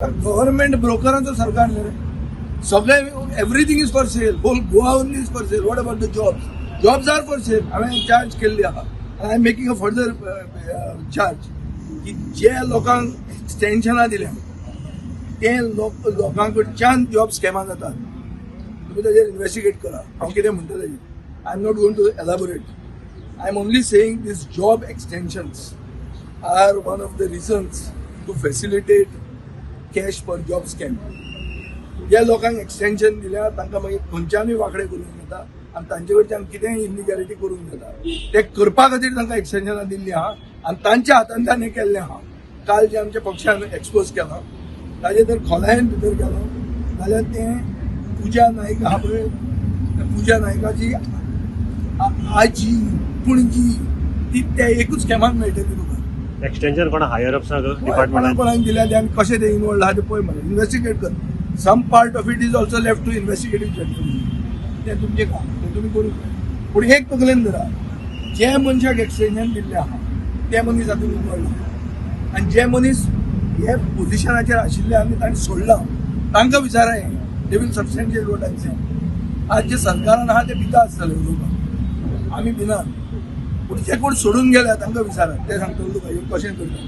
Government ब्रोकरांचो सरकार न्ही रे. सगळे, everything is for sale. Whole Goa only is for sale. What about the jobs? Jobs are for sale. हांवें charge केल्ली आहा. I am making a further charge की जे लोकांक एक्सटेन्शनां दिल्या ते लोक लोकां कडच्यान जॉब स्कॅमां जातात. तुमी ताजेर इन्वेस्टिगेट करा. हांव कितें म्हणटा ताजेर I am not going to elaborate. I am only saying this job extensions are one of the reasons to facilitate cash for job scam. ज्या लोकांक एक्सटेन्शन दिल्या तांकां मागीर खंयच्यानूय वांकडे करूंक येता आनी तांचे कडच्यान कितेंय इलिगॅलिटी करूंक येता. ते करपा खातीर तांकां एक्सटेन्शनां दिल्लीं आहा आनी तांच्या हातान ताणें केल्लें आहा. काल जे आमच्या पक्षान एक्सपोज केलां ताजे जर खोलायेन भितर गेलो जाल्यार तें पुजा नायक आहा पळय, त्या पुजा नायकाची आजी, पणजी, ती त्या एकूच स्कॅमाक मेळटली तुका. एक्सटेन्शन कोणा हायर अप्सांक? कोणा डिपार्टमेंटान? कोणाक दिल्या ते आनी कशें ते इनवॉल्ड आहा ते पळय मरे, इन्वेस्टिगेट कर. Some part of it is also left to investigative journalism. तें तुमचें काम, तें तुमी करूंक जाय. पूण एक तकलेन धरा, जे मनशाक एक्सटेन्शन दिल्लें आहा ते मनीस हातूंत इनवॉल्ड आहा आनी जे मनीस हे पोजिशनाचेर आशिल्ले आनी तांणी सोडलां तांकां विचारा हें. They will substantiate what I say. आज जे सरकारान आहा ते भिता आसतले उलोवपाक, आमी भिनात. पूण जे कोण सोडून गेल्या तांकां विचारा, ते सांगतले तुका हे कशें करता.